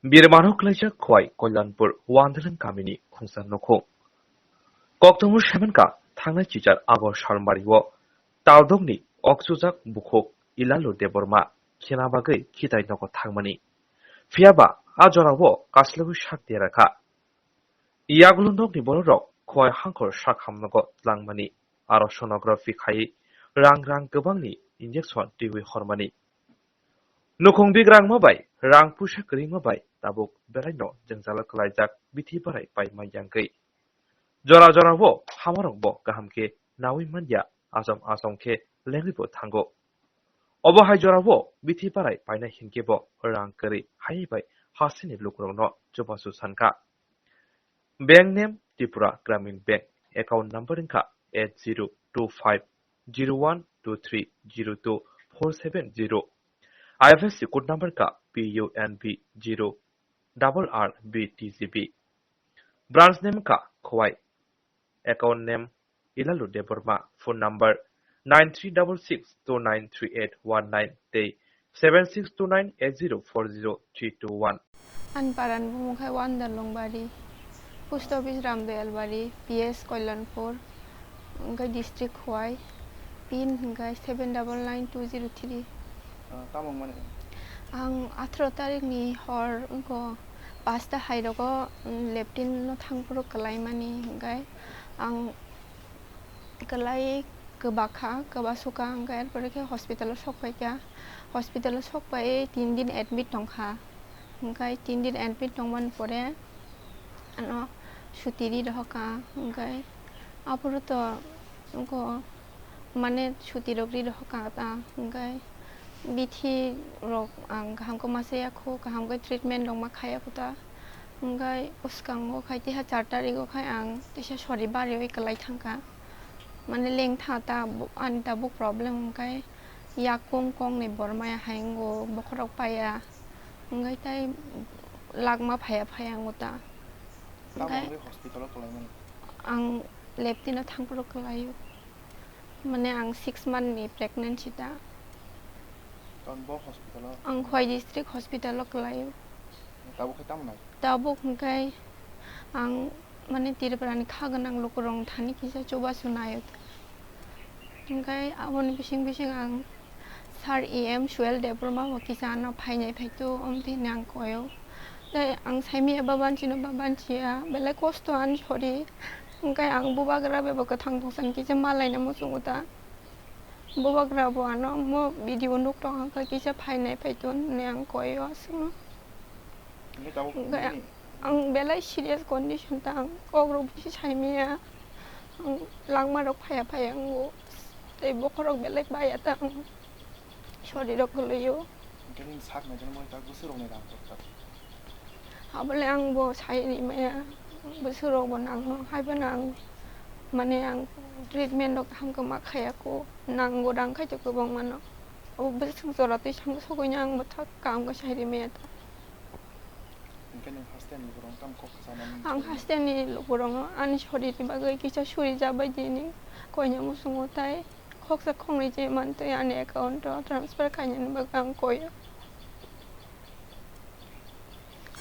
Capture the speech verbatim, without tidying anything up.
Birmano kwlaijak Khowai Kalyanpur Wandalang kamini khungsa nukhung. Koktwmwi semenkha thangnai chichar August salmario taldokni okchujak bukhuk Ilalu Debbarma khena bagwi khitai nogo thangmani. Phiyaba a jorao kaslogwi sak derakha. Yagulo nokni bororok Khowai hangkhor sak hamnogo tlangmani, aro sonography khaiwi rang rang kwbangni injection twiwi hormani. Nukhung bigrangma bai rang puisa kwrwngma bai tabuk belaino jwngjalo kwlaijak bithi barai paima yangwi. Jora jorao hamarokbo kaham khe nawi manya, achom achom khe lengwibo thango. Obo hai jorao bithi barai paina hinkhe bo rang kwrwi hai bai hasteni lukurokno chubachu sankha. Bank name Tripura Gramin Bank, account number wngkha eight zero two five zero one two three zero two four seven zero, I F S C code number wngkha P U N B zero double R B T G B. Branch name wngkha Khowai. Account name Ilalu Debbarma. Phone number nine three double six two nine three eight one nine tei seven six two nine eight zero four zero three two one. Ani parani bumung khai Wonder Longbari, post office Ramdoyal Bari, P S Kalyanpur, hwnkhe district Khowai, pin hwnkhe seven double nine two zero three. Ah, tamo wngmani? Ang atharo tarikni hor wngkho pasta hai rogo, mm, Leptin no thangphuru kwlaimani, hwnkhe ang kwlai kwbakha, kwbasukha, hwnkhe erpore khe hospital o sokpaikha. Hospital o sokpai tin din admit tongkha. Hwnkhe tin din admit tongmani pore ano suti ri rohorkha, hwnkhe aphuru to wngkho mane suti rok ri rohorkha ta, hwnkhe bithi rok ang kaham khe ma chaya kho, kaham khe treatment rok ma khaya kho ta, hwnkhe bwskango khai teisa char tarik o khai ang teisa sori bari oi kwlai thangkha. Mane lengtha ta, bo-, ani tabuk problem hwnkhe yakung kong ni bormaya hai wngo, bokhorok paiya, hwnkhe tai lakma phaiya phaiya wngo ta. Tamo hwnkhe wngwi hospital o kwlaimani? Ang Leptin o thangphuru kwlaio. Mane ang six month ni pregnancy ta. Tamo bo hospital o? Ang Khowai district hospital o kwlaio. Tabuk khe tamo nai? Tabuk hwnkhe ang mane Tripura ni kha gwnang lukurok thani kisa chubachu naio. Hwnkhe aboni bising bising ang Sir E M Suel Debbarma bo kisa ano phainai phaitu omtwi hwnwi ang koio. Tei ang saimaya babanchino babanchiya belai kosto ani sori. Hwnkhe ang bubagra bebo kwthang tongsan kisa malaina muchungo ta. Bubagra bo ano mo video nuk tong hwnkhe kisa phainai phaitu hwnwi ang koio aswkno. Hwnkhe tabuk hwnkhe bini ang belai serious condition ta, ang kok rok bisi saimaya, ang langma rok phaya phaya wngo, tei bokhorok belai baya ta, ang sori rok kwlwio. Hwnkhe nini sak nai jani moi tak bwswk rok ni rang rok tak. Abole ang bo sai rimaya, bwswk rok bo nango, haiphano ang mane ang treatment rok kaham khe ma khaya kho, nango rang khai to kwbangma no. Abo bwswk jora twi sam sogwi no ang bo thak kaham khe sai rimaya ta. Hwnkhe nwng hasteni lukurokno tamo kok kwchanani? Ang hasteni lukurokno ani sorini bagwi kisa suri jabai dini koina muchungo, tai khoksa khoknwi je mantwi ani account o transfer khainani bagwi ang koio.